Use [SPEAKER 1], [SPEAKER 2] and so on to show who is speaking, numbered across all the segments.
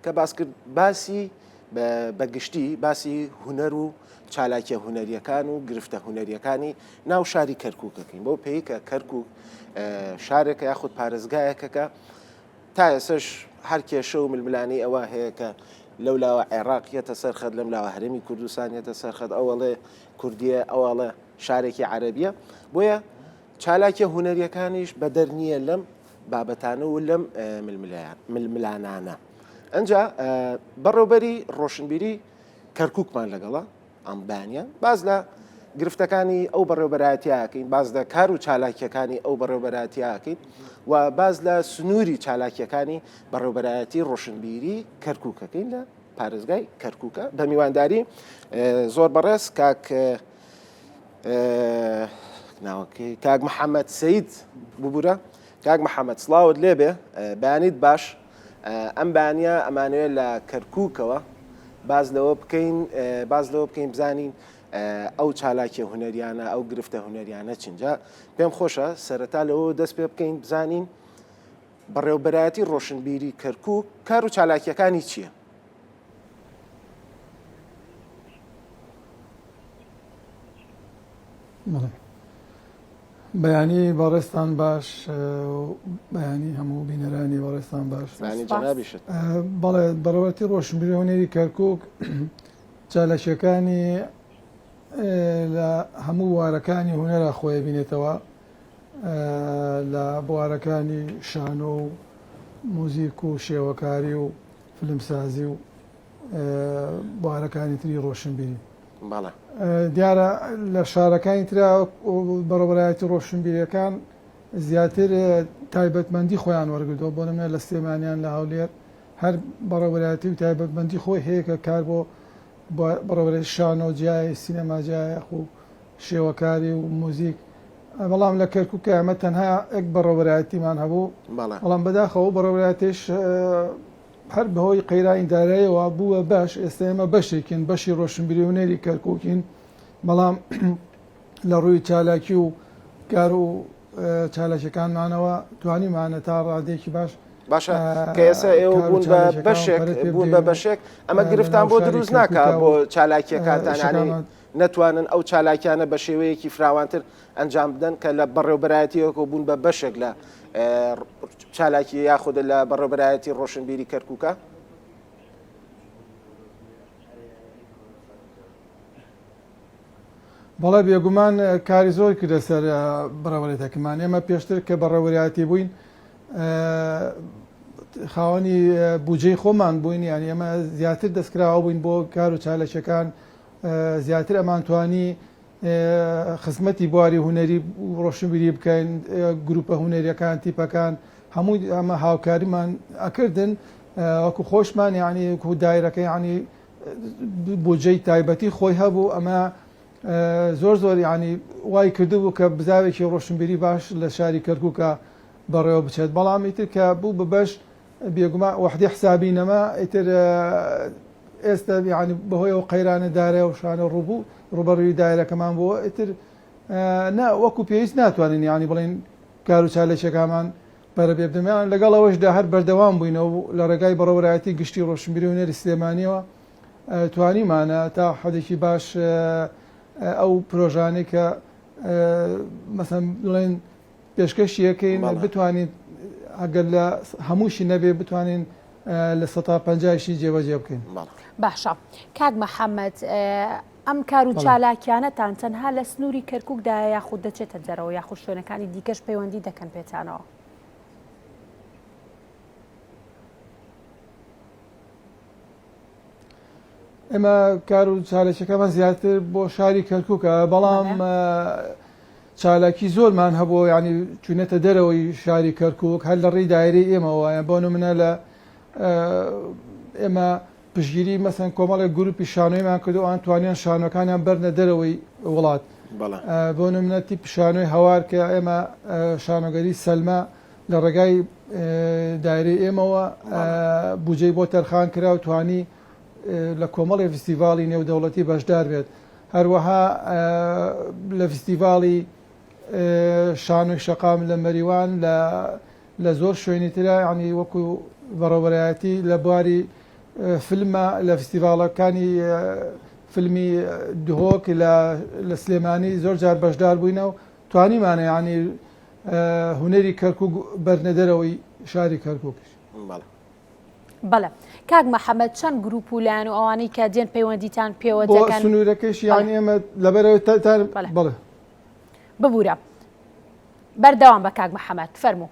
[SPEAKER 1] کە باس کرد باسی بە گشتی باسی هونەر و چالاکیە هونەریەکان و گرفتە هونەریەکانی ناو شاری کەرکووکەکەین بەو پێی کە کەرکووک شارێکە یاخود پارێزگایەکەکە تا ئێسش هەر کێشە و ململانێی ئەوە هەیە کە لەو لاوە عێراق یەتە سەر خەت لەم لاوە هەرێمی کوردستان یەتە سەر خەت ئەوەڵێ کوردیە ئەوەڵێ شارێکی عەرەبیە بۆیە چالاکیە هونەریەکانیش بەدەر نییە لەم بابەتانە و لەم ململانانە ئەجا بەڕێوبەری ڕۆشنبیری کەرککمان لەگەڵە ئەم بەیانە باس لە گرفتەکانی ئەو بەڕێوبەرایەتیاکەین باس لە کار و چالاکیەکانی ئەو بەڕێوبەراتیاکەین و باس لە سنووری چالاکیەکانی بەڕێوبەرایەتی ڕۆشنبیری کەرکووکەکەین لە پارێزگای کەرکووکە بە میوانداری زۆر بەڕێز کاک ناوەکەی کاک محەممەد سید ببوورە کاک محەممەد سڵاوت لێبێ بەیانیت باش ئەم بەیانە ئەمانەوێت لە کەرکووکەوە باس لەوە بکەین باس لەوە بکەین بزانین ئەو چالاکیە هونەریانە ئەو گرفتە هونەریانە چینجا پێم خۆشە سەرەتا لەوە دەست پێ بکەین بزانین بەڕێوبەرایەتی ڕۆشنبیری کەرکووک کار و چالاکیەکانی چییە؟
[SPEAKER 2] بەیانی بەڕێزتان باش بەیانی هەموو بینەرانی بەڕێزتان باش
[SPEAKER 1] جەنابیشت
[SPEAKER 2] بەڵێ بەڕێوەتی ڕۆشنبیری هونەری کەرکک چالاکیەکانی لە هەموو وارەکانی هونەرە خۆی بینێتەوە لە بوارەکانی شانۆ و موزیک و شێوەکاری و فلمسازی و بوارەکانی تری ڕۆشنبیری.
[SPEAKER 1] بەڵێ.
[SPEAKER 2] دیارە لە شارەکانی ترا بەڕێوەبەرایەتی ڕۆشنبیریەکان زیاتر تایبەتمەندی خۆیان وەرگرتووە بۆ نمونە لە سلێمانیان لە هەولێر هەر بەڕێوەبەرایەتی و تایبەتمەندی خۆی هەیە کە کار بۆ بەڕێوەبەرایەتی شانۆ جیایە سینەما جیایە و شێوەکاری و موزیک بەڵام لە کەرکووک ئەمە تەنها یەک بەڕێوەبەرایەتیمان هەبوو بەڵام بەداخەوە بەڕێوەبەرایەتیش هەر بەهۆی قەیرانی دارایەوە بووە بەش، ئێستا ئێمە بەشێکین، بەشی ڕۆشنبیری هونەری کەرکووکین، بەڵام لە ڕووی چالاکی و کار و چالاکیەکانمانەوە توانیمانە تا ڕادەیەکی باش
[SPEAKER 1] باشە کە ئێستا ئێوە بوون بە بەشێک بوون بە بەشێک ئەمە گرفتان بۆ دروست ناکا بۆ چالاکیەکانتان نەتوانن ئەو چالاکیانە بە شێوەیەکی فراوانتر ئەنجام بدەن کە لە بەڕێوبەرایەتیەکەوە بوون بە بەشێک لە چالاکی یاخود لە بەڕێوبەرایەتی ڕۆشنبیری کەرکووکە؟
[SPEAKER 2] بەڵێ بێگومان کاری زۆر کردە سەر بەڕێوەرێتەکەمان ئێمە پێشتر کە بەڕێوەرایەتی بووین خاوەنی بودجەی خۆمان بووین یان ئێمە زیاتر دەستکراوە بووین بۆ کار و چالەکیەکان زیاتر ئەمانتوانی خزمەتی بواری هونەری و ڕۆشنبیری بکەین، گروپە هونەریەکان، تیپەکان، هەموو ئەمە هاوکاریمان ئەکردن وەکو خۆشمان یعنی وەکو دایرەکە یعنی بودجەی تایبەتی خۆی هەبوو ئەمە زۆر زۆر یعنی وای کردبوو کە بزاوێکی ڕۆشنبیری باش لە شاری کەرکووکە بەڕێوە بچێت بەڵام ئیتر کە بوو بە بەش بێگومان وەحدی حسابی نەما ئیتر ئێستا یعنی بەهۆی ئەو قەیرانە دارای و شانە ڕووبوو ڕووبەڕووی دایرەکەمان بووە ئیتر نا وەکو پێویست ناتوانین یعنی بڵێین کار و چالاکیەکانمان پەرە پێ بدەین یان لەگەڵ ئەوەشدا هەر بەردەوام بووینەوە و لە ڕێگای بەڕێوەبەرایەتی گشتی ڕۆشنبیری و هونەری سلێمانیەوە توانیمانە تا حەدێکی باش ئەو پرۆژانەی کە مەسەن بڵێن پێشکەشی ئەکەین بتوانین ئەگەر لە هەمووشی نەبێ بتوانین لە سەتا پەنجایشی جێبەجێ بکەین.
[SPEAKER 3] باشە کاک محەممەد ئەم کار و چالاکیانەتان تەنها لە سنووری کەرکووکدایە یاخود دەچێتە دەرەوە یاخود شوێنەکانی دیکەش پەیوەندی دەکەن پێتانەوە؟
[SPEAKER 2] ئێمە کار و چالاکیەکەمان زیاتر بۆ شاری کەرکووکە بەڵام چالاکی زۆرمان هەبوو ینی چوونەتە دەرەوەی شاری کەرکووک هەر لە ڕێی دایرەی ئێمەوە یان بۆ نمونە لە ئێمە پشگیری مەسەن کۆمەڵێک گروپی شانۆیمان کردو ئەوان توانیان شانۆکانیان بەرنە دەرەوەی وڵات بۆ نمونە تیپ شانۆی هەوار کە ئێمە شانۆگەری سەلمە لە ڕێگای دایرەی ئێمەوە بودجەی بۆ تەرخان کرا و توانی لە کۆمەڵی فستیڤاڵی نێودەوڵەتی بەشدار بێت. هەروەها لە فستیڤاڵی شانۆی شەقام لە مەریوان لە لە زۆر شوێنی ترا یانی وەکو بەڕێوەبەرایەتی لە بواری. فیلمە لە فیستیڤاڵەکانی فیلمی دهۆک لە سلێمانی زۆر جار بەشدار بووینە و توانیمانە یانی هونەری کەرکوک بەرنە دەرەوەی شاری کەرکوکیش.
[SPEAKER 3] بەڵێ کاک محەممەد چەند گروپ و لایەن و ئەوانەی کە دێن پەیوەندیتان پێوە دەکەن
[SPEAKER 2] سنوورەکەش یان ئێمە لەبەرەوەی بەڵێ
[SPEAKER 3] ببوورە بەردەوام بە کاک محەممەد فەرموو.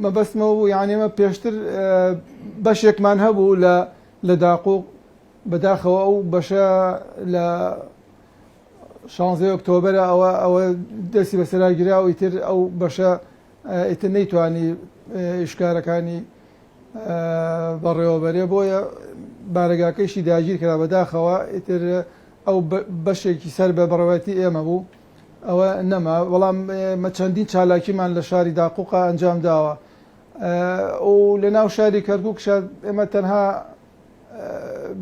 [SPEAKER 2] مەبەستمەوە بوو یان ئێمە پێشتر بەشێکمان هەبوو لە لە داقوق بەداخەوە ئەو بەشە لە شانزەی ئۆکتۆبەرە ئەوە ئەوە دەستی بەسەرا گیرا و ئیتر ئەو بەشە ئیتر نەیتوانی ئیشکارەکانی بەڕێوەبەرێ بۆیە بارەگاکەیشی داگیر کرا بەداخەوە ئیتر ئەو بەشێکی سەر بە بەڕێوەتی ئێمە بوو ئەوە نەما بەڵام ئێمە چەندین چالاکیمان لە شاری داقوقا ئەنجام داوە و لە ناو شاری کەرکووکشا ئێمە تەنها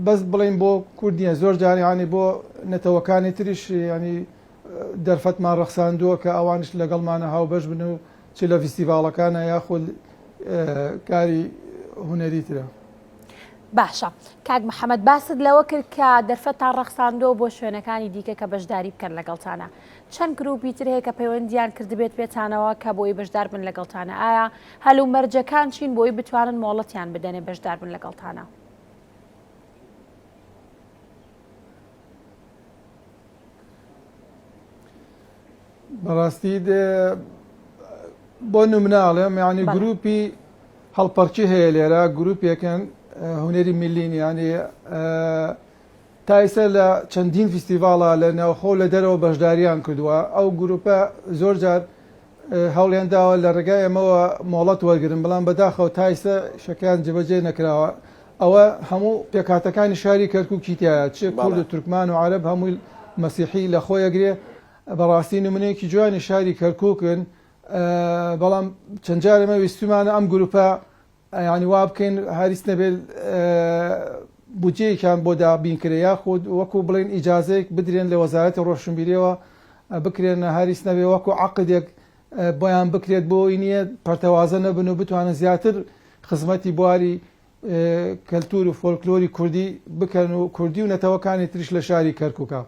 [SPEAKER 2] بەس بڵێین بۆ کورد نییە زۆر جار یانی بۆ نەتەوەکانی تریش ینی دەرفەتمان ڕەخساندووە کە ئەوانش لەگەڵمانە هاوبەش بن و چ لە فیستیڤاڵەکانە یاخود کاری هونەری ترە.
[SPEAKER 3] باشە کاک محەممەد باست لەوە کرد کە دەرفەتان ڕەخساندووە بۆ شوێنەکانی دیکە کە بەشداری بکەن لەگەڵتانە چەند گروپی تر هەیە کە پەیوەندیان کردبێت پێتانەوە کە بۆی بەشدار بن لەگەڵتانە ئایا هەلومەرجەکان چین بۆی بتوانن مۆڵەتیان بدەنێ بەشدار بن لەگەڵتانە؟
[SPEAKER 2] بەڕاستی بۆ نمونە ئەڵێم یعنی گروپی هەڵپەڕکی هەیە لێرە گروپێکن هونەری میلین یعنی تا ئیستا لە چەندین فیستیڤاڵا لە ناوخۆ و لە دەرەوە بەشداریان کردووە، ئەو گروپە زۆر جار هەوڵیان داوە لە ڕێگای ئێمەوە مۆڵەت وەرگرن، بەڵام بەداخەوە تا ئیستا شەکەیان جێبەجێ نەکراوە. ئەوە هەموو پێکهاتەکانی شاری کەرکوکی تیایە، چ کورد و تورکمان و عەرەب هەمووی مەسیحی لە خۆی ئەگرێ، بەڕاستی نمونەیەکی جوانی شاری کەرکوکن، بەڵام چەند جار ئێمە ویستومانە ئەم گروپە یانی وا بکەین هەریس نەبێت بودجەیەکیان بۆ دابین کرێ یاخود وەکو بڵێن ئیجازەیەک بدرێن لە وەزارەتی ڕۆشنبیریەوە بکرێن هەریس نەبێ وەکو عەقدێک بۆیان بکرێت بۆی نییە پەرتەوازە نەبن و بتوانن زیاتر خزمەتی بواری کەلتور و فۆلکلۆری کوردی بکەن و کوردی و نەتەوەکانی تریش لە شاری کەرکووکە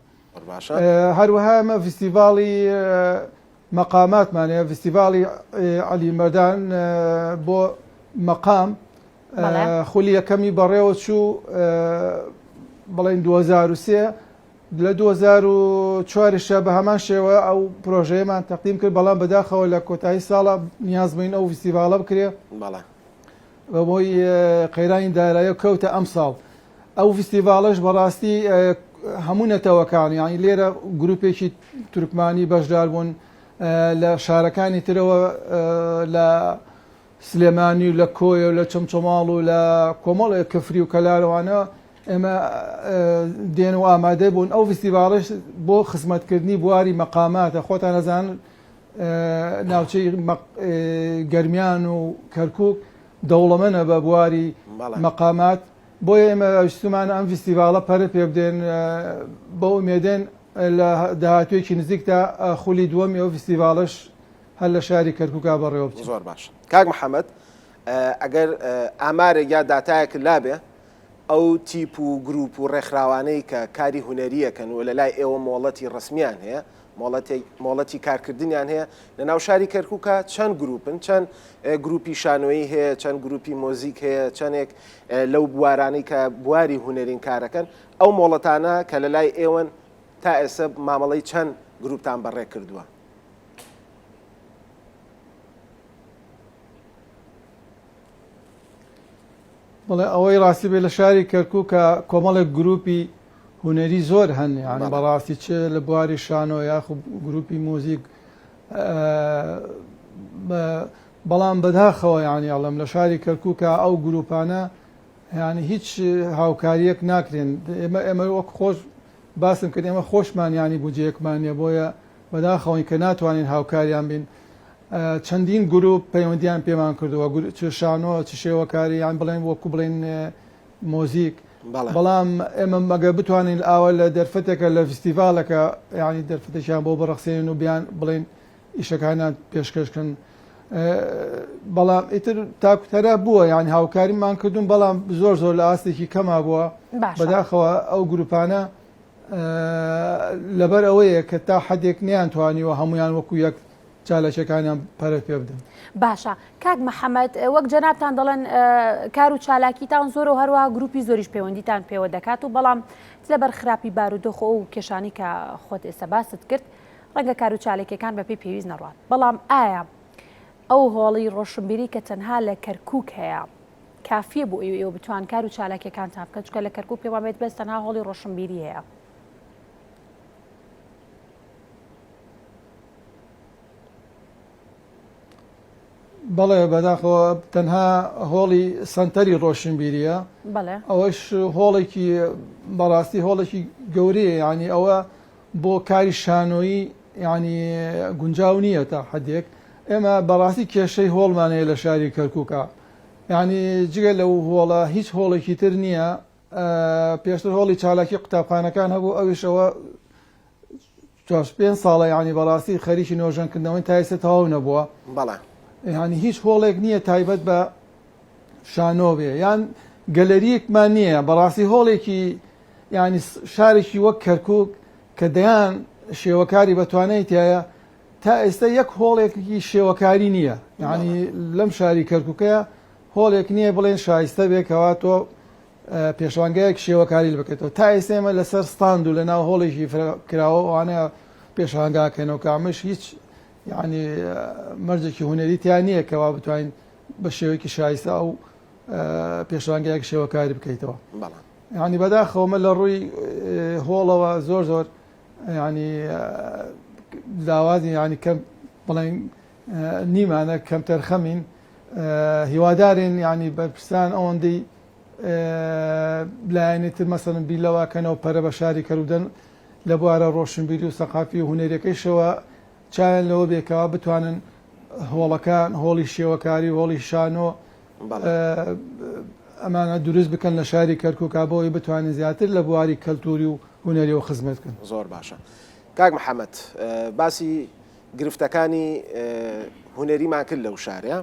[SPEAKER 2] هەروەها ئەمە فیستیڤاڵی مەقاماتمان هەیە، فیستیڤاڵی عەلی مەردان بۆ مەقام خولی یەکەمی بەڕێوە چوو بڵێن 2003 لە 2004شە بە هەمان شێوە ئەو پرۆژەیەمان تەقدیم کرد بەڵام بەداخەوە لە کۆتایی ساڵە نیاز بووین ئەو فیستیڤاڵە بکرێ بەهۆی قەیرانی دارایی کەوتە ئەمساڵ. ئەو فیستیڤاڵەش بەڕاستی هەموو نەتەوەکان یانی لێرە گروپێکی تورکمانی بەشدار بوون لە شارەکانی ترەوە لە سلێمانی و لە کۆیە و لە چەمچەماڵ و لە کۆمەڵێک کفری و کەلارەوانە ئێمە دێن و ئامادە بوون ئەو فیستیڤاڵش بۆ خزمەتکردنی بواری مەقاماتە خۆتان ئەزانن ناوچەی گەرمیان و کەرکک دەوڵەمەنە بە بواری مەقامات بۆیە ئێمە ویستومانە ئەم فیستیڤاڵە پەرە پێ بدەین بەو ئومێدەین لە داهاتوویەکی نزیکدا خولی دووەمی ئەو فیستیڤاڵەش هەر لە شاری کەرکووکا بەڕێوە بچێت.
[SPEAKER 1] زۆر باشە کاک محەمەد ئەگەر ئامارێک یا داتایەکت لابێ ئەو تیپ و گروپ و ڕێکخراوانەی کە کاری هونەرییەکەن و لە لای ئێوە مۆڵەتی ڕەسمییان هەیە مۆڵەتی کارکردنیان هەیە لە ناو شاری کەرکووکە چەند گروپن چەند گروپی شانۆیی هەیە چەند گروپی مۆزیک هەیە چەندێک لەو بوارانەی کە بواری هونەرین کارەکەن ئەو مۆڵەتانە کە لە لای ئێوەن تا ئێستا مامەڵەی چەند گروپتان بەڕێ کردووە؟
[SPEAKER 2] بەڵێ ئەوەی ڕاستی بێ لە شاری کەرکووک کە کۆمەڵێک گروپی هونەری زۆر هەن یان بەڕاستی چ لە بواری شانۆ یاخو گروپی موزیک بەڵام بەداخەوە یانی ئەڵێم لە شاری کەرکووکە ئەو گروپانە یانی هیچ هاوکاریەک ناکرێن ئێمە ئێمە وەک خۆش باسم کرد ئێمە خۆشمان ینی بودجەیەکمان نیە بۆیە بەداخەوەین کە ناتوانین هاوکاریان بین چەندین گروپ پەیوەندیان پێمان کردووە چ شانۆ چ شێوەکاری یان بڵێن وەکو بڵێن مۆزیک بەڵام ئێمە مەگە بتوانین ئاوا لە دەرفەتێکە لە فیستیڤاڵێکە یانی دەرفەتێکیان بۆ بڕەخسێنین و بیان بڵێن ئیشەکانیان پێشکەش کەن. بەڵام ئیتر تاکوتەرا بووە یعنی هاوکاریمان کردوون بەڵام زۆر زۆر لە ئاستێکی کەما بووە بەداخەوە ئەو گروپانە لەبەر ئەوەیە کە تا حدێک نیان توانیوە هەمویان وەکو یەک چالاکیەکانیان پەرە پێ بدەن.
[SPEAKER 3] باشە کاک محەمەد وەک جەنابتان دەڵێن کار و چالاکیتان زۆرە و هەروەها گروپی زۆریش پەیوەندیتان پێوە دەکات و بەڵام لەبەر خراپی بارودۆخ و ئەو کێشانەی کە خۆت ئێستا باست کرد ڕەنگە کار و چاالکیەکان بەپێی پێویست نەڕات بەڵام ئایا ئەو هۆڵی ڕۆشنبیری کە تەنها لە کەرکک هەیە کافیە بۆ ئێوە ئێوە بتوان کار و چالاکیەکانتان بکەن چونکە لە کەرکک پێمان بێت بەس تەنها هۆڵی ڕۆشنبیری هەیە.
[SPEAKER 2] بەڵێ بەداخەوە تەنها هۆڵی سەنتەری ڕۆشنبیریە ئەوەش هۆڵێکی بەڕاستی هۆڵێکی گەورەیە ینی ئەوە بۆ کاری شانۆیی ینی گونجاو نییە تا حدێک ئێمە بەڕاستی کێشەی هۆڵمان هەیە لە شاری کەرکووکە ینی جگە لەو هۆڵە هیچ هۆڵێکی تر نییە پێشتر هۆڵی چالاکی قوتابخانەکان هەبوو ئەویشەوە چوار پێنج ساڵە یانی بەڕاستی خەریکی نۆژەنکردنەوەین تا ئێستا تەواو نەبووە
[SPEAKER 1] بەڵێ
[SPEAKER 2] یانی هیچ هۆڵێک نییە تایبەت بە شانۆ بێ یان گەلەریەکمان نییە بەڕاستی هۆڵێکی ینی شارێکی وەک کەرکک کە دەیان شێوەکاری بەتوانای تایە تا ئێستا یەک هۆڵێکی شێوەکاری نییە یعنی لەم شاری کەرککەیە هۆڵێک نییە بڵێن شایستە بێ کەوا تۆ پێشانگایەک شێوەکاری بکەێتەوە تا ئێستا ئێمە لەسەر ستاند و لە ناو هۆڵێکی کراوە ئەوانە پێشانگاکەنەوە کە ئەمەش هیچ یعنی مەرجێکی هونەری تیا نییە کەوا بتوانین بە شێوەیەکی شایستە ئەو پێشانگایەک شێوەکاری بکەیتەوە یعنی بەداخەوە مە لە ڕووی هۆڵەوە زۆر زۆر ینی لاوازی ینی کەم بڵێن نیمانە کەمتەرخەمین هیوادارین یانی بەرپرسان ئەوەندەی لایەنی تر مەسەلەن بیر لەوە کەنەوە پەرە بە شاری کەرودەن لە بوارە ڕۆشنبیری و سەقافی و هونەریەکەیشەوە چاویان لەوە بێ کەوا بتوانن هۆڵەکان هۆڵی شێوەکاری و هۆڵی شانۆ ئەمانە دروست بکەن لە شاری کەرکووکا بۆ ئەوەی بتوانن زیاتر لە بواری کەلتوری و هونەریەوە خزمەت بکەن.
[SPEAKER 1] زۆر باشە کاک محەمەد باسی گرفتەکانی هونەریمان کرد لەو شارە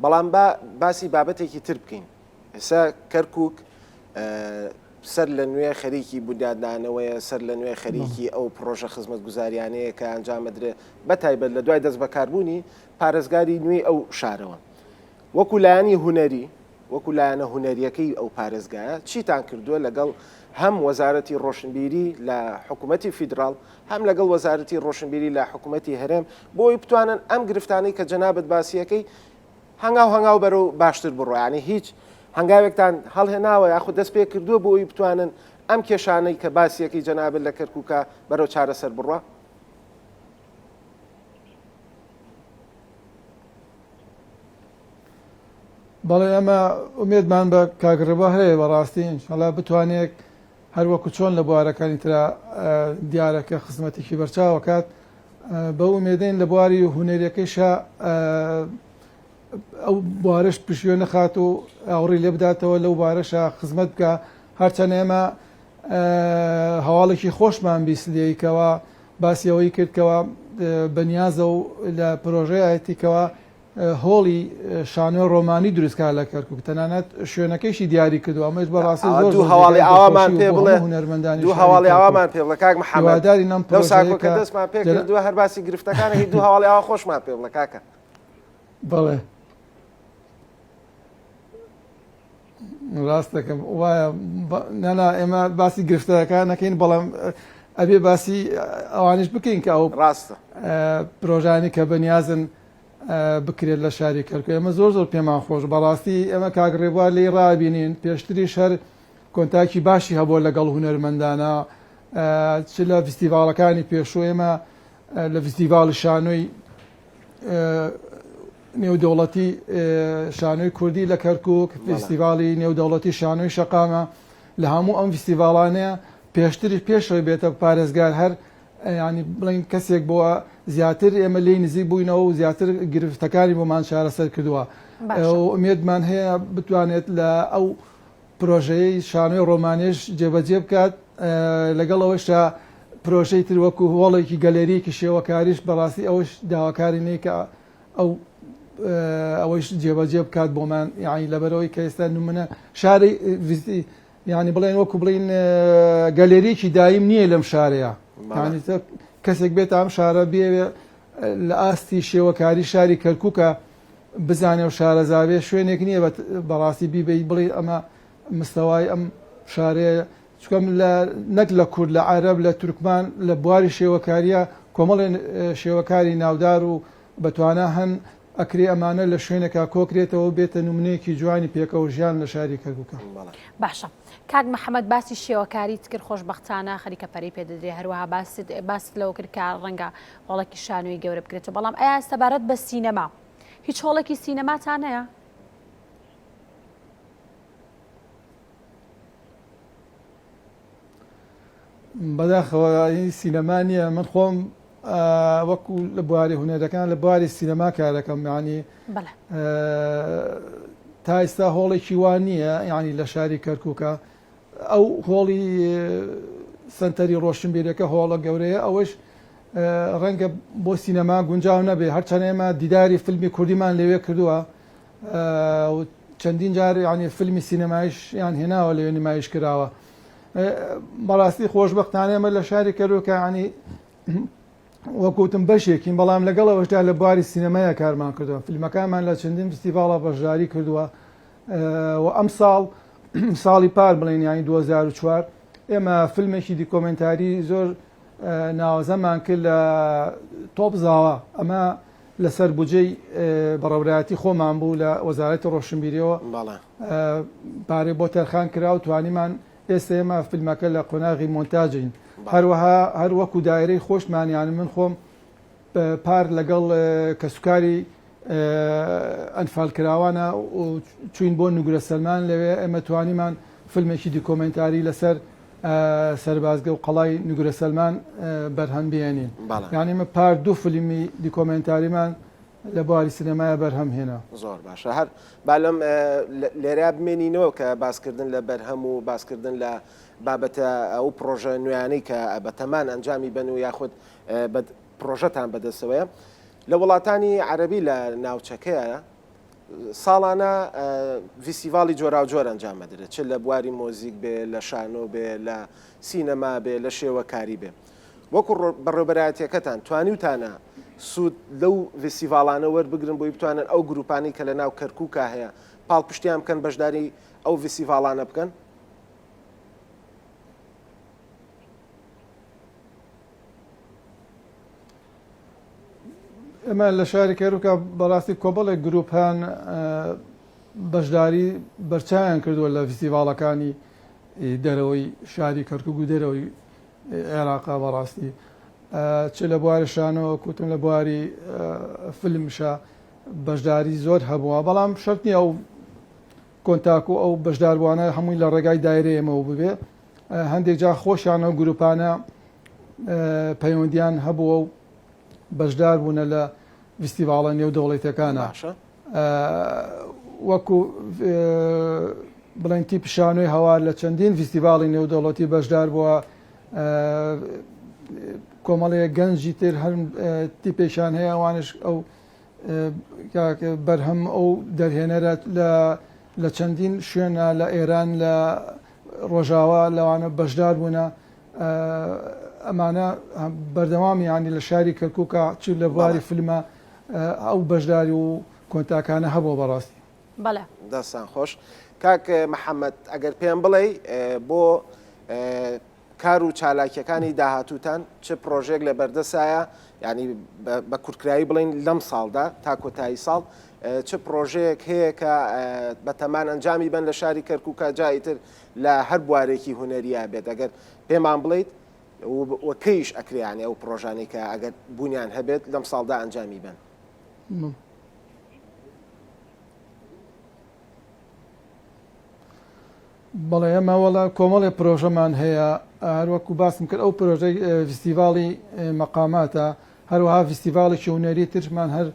[SPEAKER 1] بەڵام با باسی بابەتێکی تر بکەین ئێستا کەرکک سەر لە نوێ خەریکی بودادانەوەیە سەر لە نوێ خەریکی ئەو پرۆژە خزمەت گوزاریانەیە کە ئەنجامەدرێ بە تایبەت لە دوای دەست بەکاربوونی پارێزگاری نوێی ئەو شارەوە وەکو لایەنی هونەری وەکو لایەنە هونەریەکەی ئەو پارێزگایە چیتان کردووە لەگەڵ هەم وەزارەتی ڕۆشنبیری لە حکوومەتی فیدراڵ هەم لەگەڵ وەزارەتی ڕۆشنبیری لە حکوومەتی هەرێم بۆی بتوانن ئەم گرفتانەی کە جەنابت باسیەکەی هەنگاو هەنگاو بەرەو باشتر بڕۆ یعنی هیچ هەنگاوێکتان هەڵهێناوە یاخود دەست پێ کردووە بۆ ئەوی بتوانن ئەم کێشانەی کە باسیەکەی جەنابت لە کەرکووکە بەرەو چارەسەر بڕە؟
[SPEAKER 2] بەڵێ ئێمە ئومێدمان بە کاک ڕێبوار هەیە بەڕاستی ئینشاڵا بتوانێت هەر وەکو چۆن لە بوارەکانی ترا دیارە کە خزمەتێکی بەرچاو ئەکات بەو ئومێدەین لە بواری هونەریەکەیشا ئەو بوارەش پشیۆ نەخات و ئاوڕی لێ بداتەوە لەو بارەشە خزمەت بکە هەرچەند ئێمە هەواڵێکی خۆشمان بیست لێی کەوا باسی ئەوەی کرد کەوا بەنیازە و لە پرۆژەیەتی کەوا هۆڵی شانۆی ڕۆمانی دروست کرا لە کەرکوک تەنانەت شوێنەکەیشی دیاری کردووە ئەمەش بەڕاستی زۆر
[SPEAKER 1] دوو
[SPEAKER 2] زۆر
[SPEAKER 1] هەواڵی
[SPEAKER 2] جێگای
[SPEAKER 1] ئاوامان
[SPEAKER 2] دڵخۆشی
[SPEAKER 1] پێ
[SPEAKER 2] بۆ
[SPEAKER 1] بڵێ
[SPEAKER 2] هەموو هونەرمەندانی
[SPEAKER 1] دوو
[SPEAKER 2] شاری
[SPEAKER 1] هەواڵی
[SPEAKER 2] کەرکوک
[SPEAKER 1] ئاوامان پێ بڵێ کاک محەممەد
[SPEAKER 2] هیوادارین ئەم
[SPEAKER 1] لەو
[SPEAKER 2] پرۆژەیە
[SPEAKER 1] ساکۆ کە
[SPEAKER 2] کە
[SPEAKER 1] دەستمان پێ
[SPEAKER 2] جەنا
[SPEAKER 1] کردووە هەر باسی گرفتەکانەکەی دوو هەواڵی ئاوا خۆشمان پێ بڵێ کاکە
[SPEAKER 2] بەڵێ ڕاست دەکەم وایە نانا ئێمە باسی گرفتەکان نەکەین بەڵام ئەبێ باسی ئەوانش بکەین کە ئەو
[SPEAKER 1] ڕاستە
[SPEAKER 2] پرۆژانی کە بەنیازن بکرێت لە شاری کەرکوک ئێمە زۆر زۆر پێمان خۆش بەڕاستی ئێمە کاک ڕێبوار لێی ڕابینین پێشتریش هەر کۆنتاکی باشی هەبووە لەگەڵ هونەرمەندانە چ لە فیستیڤاڵەکانی پێشوو ئێمە لە فیستیڤاڵی شانۆی نێودەوڵەتی شانۆی کوردی لە کەرکک فیستیڤاڵی نێودەوڵەتی شانۆی شەقامە لە هەموو ئەم فیستیڤاڵانەیە پێشتریش پێشەوەی بێتە پارێزگار هەر یانی بڵێین کەسێک بووە زیاتر ئێمە لێی نزیک بووینەوە و زیاتر گرفتەکانی بۆمان چارەسەر کردووە ئومێدمان هەیە بتوانێت لە ئەو پرۆژەیەی شانۆی ڕۆمانێش جێبەجێ بکات لەگەڵ ئەوەشا پرۆژەی تر وەکو هۆڵێکی گەلەریەکی شێوەکاریش بەڕاستی ئەوەش داواکاری نەی کە ئەو. ئەوەیش جێبەجێ بکات بۆمان یعنی لەبەرەوەی کە ئێستا نمونە شاری یعنی بڵێن وەکو بڵین گەلێریکی دایم نییە لەم شارەیە یعنی کەسێک بێت ئەم شارە بێوێ لە ئاستی شێوەکاری شاری کەرکووکە بزانێ و شارەزاوێ شوێنێک نییە بەڕاستی بیبەی بڵێ ئەمە مستەوای ئەم شارەیە چونکە من لە نەک لە کورد لە عەرەب لە تورکمان لە بواری شێوەکاریە کۆمەڵێ شێوەکاری ناودار و بەتوانا هەن ئەکرێ ئەمانە لە شوێنێکا کۆکرێتەوە و بێتە نمونەیەکی جوانی پێکەوە ژیان لە شاری کەرکوکا.
[SPEAKER 3] باشە کاک محەمەد باسی شێوەکاریت کرد خۆشبەختانە خەریکە پەرەی پێ دەدرێ هەروەها باست باست لەوە کرد کە ڕەنگە هۆڵێکی شانۆی گەورە بکرێتەوە بەڵام ئایا سەبارەت بە سینەما هیچ هۆڵێکی سینەماتان هەیە؟
[SPEAKER 2] بەداخەوە سینەما نییە من خۆم وەکو لە بواری هونەرەکان لە بواری سینەما کارەکەم ینی تا ئێستا هۆڵێکی وان نییە ینی لە شاری کەرکووکە ئەو هۆڵی سنتەری ڕۆشنبیرەکە هۆڵە گەورەیە ئەوەش ڕەنگە بۆ سینەما گونجاو نەبێ هەرچەند ئێمە دیداری فیلمی کوردیمان لەوێ کردووە و چەندین جار یانی فیلمی سینەماییشیان هێناوە لەوێ نمایش کراوە بەڕاستی خۆشبەختانە ئێمە لە شاری کەرکووکە ینی وەکوتم بەشێکین بەڵام لەگەڵ ئەوەشدا لە بواری سینەمایە کارمان کردووە فیلمەکانمان لە چەندین فستیڤاڵا بەشداری کردووە و ئەم ساڵ ساڵی پار بڵێن ینی 2004 ئێمە فیلمێکی دیکۆمنتاری زۆر ناوازەمان کرد لە تۆپ زاوا ئەمە لەسەر بودجەی بەڕێوەبەرایەتی خۆمان بوو لە وەزارەتی ڕۆشنبیریەوە پارەی بۆ تەرخان کرا و توانیمان ئێستا ئێمە فیلمەکە لە قۆناغی مۆنتاجین هەروەها هەر وەکو دایرەی خۆشمان یان من خۆم پار لەگەڵ کەسوکاری ئەنفالکراوانە و چوین بۆ نوگرە سەلمان لەوێ ئێمە توانیمان فیلمێکی دیکۆمێنتاری لەسەر سەربازگە و قەڵای نوگرە سەلمان بەرهەم بێنین یانی ئمە پار دوو فیلمی دیکۆمێنتاریمان لە بواری سینەمایە بەرهەم هێنا.
[SPEAKER 1] زۆر باشە هەر با لەم لێرە بمێنینەوە کە باسکردن لە بەرهەم و باسکردن لە بابەتە ئەو پڕۆژە نوێیانەی کە بەتەمان ئەنجامی بەن و یاخود پڕۆژەتان بەدەستەوەیە لە وڵاتانی عەرەبی لە ناوچەکەیە ساڵانە ڤیستیڤاڵی جۆراوجۆر ئەنجام ئەدرێت، چ لە بواری مۆزیک بێ، لە شانۆ بێ، لە سینەما بێ، لە شێوەکاری بێ. وەکو بەڕێوبەرایەتیەکەتان توانیوتانە سوود لەو ڤیستیڤاڵانە وەربگرن بۆی بتوانن ئەو گروپانەی کە لە ناو کەرکوکا هەیە پاڵپشتیان بکەن بەشداری ئەو ڤیستیڤاڵانە بکەن؟
[SPEAKER 2] ئێمە لە شاری کەرکوکا بەڕاستی کۆمەڵێک گروپ هەن بەشداری بەرچاویان کردووە لە فیستیڤاڵەکانی دەرەوەی شاری کەرکوک و دەرەوەی عێراقا بەڕاستی چ لە بواری شانۆ کوتم لە بواری فیلمشە بەشداری زۆر هەبووە بەڵام شەرت نییە ئەو کۆنتاک و ئەو بەشداربووانە هەمووی لە ڕێگای دایرە ئێمەوە ببێ هەندێک جار خۆشیان ئەو گروپانە پەیوەندیان هەبووە و بەشدار بوونە لە فیستیڤاڵە نێودەوڵەتیەکانە وەکو بڵێن تیپی شانۆی هەوار لە چەندین فیستیڤاڵی نێودەوڵەتی بەشدار بووە کۆمەڵەیە گەنجی تر هەر تیپێکیان هەیە ئەوانش ئەو بەرهەم ئەو دەرهێنەرە لە چەندین شوێنە لە ئێران لە ڕۆژاوا لەوانە بەشدار بوونە ئەمانە بەردەوام یانی لە شاری کەرکووکە چ لە بواری فیلمە ئەو بەشداری و کۆنتاکانە هەبووە بەڕاستی.
[SPEAKER 3] بەڵێ.
[SPEAKER 1] دەستان خۆش کاک محەمەد ئەگەر پێم بڵێی بۆ کار و چالاکیەکانی داهاتووتان چ پرۆژێک لە بەردەسایە ینی بە کورتکراوی بڵین لەم ساڵدا تا کۆتایی ساڵ چ پرۆژەیەک هەیە کە بەتەمان ئەنجامی بن لە شاری کەرکووکە جا ئیتر لە هەر بوارێکی هونەرییا بێت ئەگەر پێمان بڵیت و کەیش ئەکرێ یانی ئەو پرۆژانەی کە ئەگەر بوونیان هەبێت لەم ساڵدا ئەنجامی بن.
[SPEAKER 2] بەڵێ ئێمە وەڵا کۆمەڵێ پرۆژەمان هەیە هەروەکو باسم کرد ئەو پرۆژەی فیستیڤاڵی مەقاماتە هەروەها فیستیڤاڵێکی هونەری ترمان هەر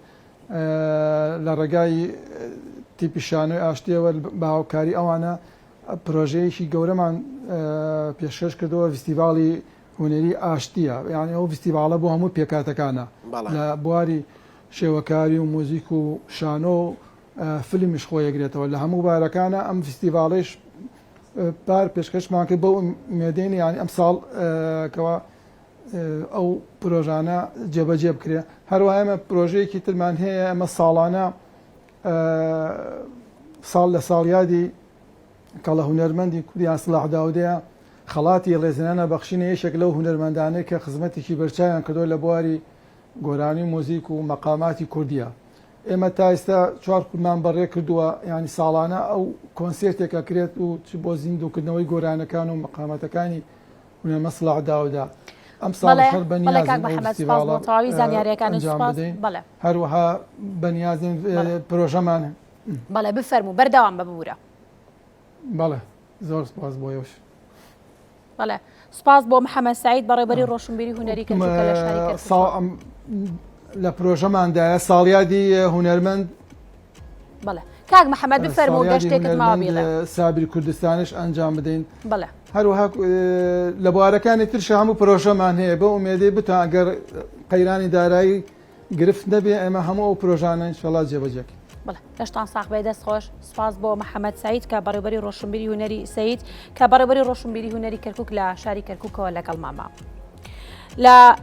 [SPEAKER 2] لە ڕێگای تیپی شانۆی ئاشتیەوە بە هاوکاری ئەوانە پرۆژەیەکی گەورەمان پێشکەش کردەوە فیستیڤاڵی هونەری ئاشتیە یعنی ئەو فیستیڤاڵە بۆ هەموو پێکاتەکانە لە بواری. شێوەکاری و موزیک و شانۆ و فیلمیش خۆی ئەگرێتەوە لە هەموو بارەکانە ئەم فیستیڤاڵەیش پار پێشکەشمان کرد بەو ئومێدەین یانی ئەمساڵ کەوا ئەو پرۆژانە جێبەجێ بکرێ هەروە ئێمە پرۆژەیەکی ترمان هەیە ئەمە ساڵانە ساڵ لە ساڵیادی کەڵە هونەرمەندی کوردیان سڵاح داودەیە خەڵاتی ڕێزلێنانە بەخشینە یەکێک لەو هونەرمەندانەی کە خزمەتێکی بەرچاویان کردووە لە بواری گۆرانی و موزیک و مەقاماتی کوردیە ئێمە تا ئێستا چوار خولمان بەڕێ کردووە یانی ساڵانە ئەو کۆنسێرتێک ئەکرێت و چ بۆ زیندووکردنەوەی گۆرانەکان و مەقاماتەکانی هونەرمەند سڵاح داودا ئەم ساڵ
[SPEAKER 3] بەڵێ
[SPEAKER 2] هەر
[SPEAKER 3] بەڵێ
[SPEAKER 2] بەنیازین
[SPEAKER 3] کاک
[SPEAKER 2] ئەو
[SPEAKER 3] محەمەد سپاس بۆ
[SPEAKER 2] فستیڤاڵە
[SPEAKER 3] تەواوی زانیاریەکانت
[SPEAKER 2] ئەنجام
[SPEAKER 3] سپاس
[SPEAKER 2] بدەین
[SPEAKER 3] بەڵێ
[SPEAKER 2] هەروەها بەنیازین
[SPEAKER 3] بەڵێ
[SPEAKER 2] پرۆژەمان
[SPEAKER 3] بەڵێ بفەرموو بەردەوام بە ببورە.
[SPEAKER 2] بەڵێ زۆر سپاس بۆ ئێوەش.
[SPEAKER 3] بەڵێ سوپاس بۆ محەمەد سەعید بەڕێوبەری ڕۆشنبیری هونەری کەرکوک کە لە شاری کەرکوکەوە.
[SPEAKER 2] لە پرۆژەماندایە ساڵیادی هونەرمەند
[SPEAKER 3] بەڵێ کاک محەمەد بفەرموو
[SPEAKER 2] ساڵیادی
[SPEAKER 3] گەشتێکت ماوە
[SPEAKER 2] هونەرمەند
[SPEAKER 3] بیڵێ.
[SPEAKER 2] سابیر کوردستانش ئەنجام بدەین.
[SPEAKER 3] بەڵێ.
[SPEAKER 2] هەروەها لە بوارەکانی ترشا هەموو پرۆژەمان هەیە بەو ئومێدەی بتوان ئەگەر قەیرانی دارایی گرفت نەبێ ئێمە هەموو ئەو پرۆژانە انشاءاللە جێبەجێ کەین.
[SPEAKER 3] بەڵێ لەشتان ساغ بێ دەست خۆش سوپاس بۆ محەمەد سەعید کە بەڕێوبەری ڕۆشنبیری هونەری سەید کە بەڕێوبەری ڕۆشنبیری هونەری کەرکوک لە شاری کەرکوکەوە لەگەڵمان ما لە.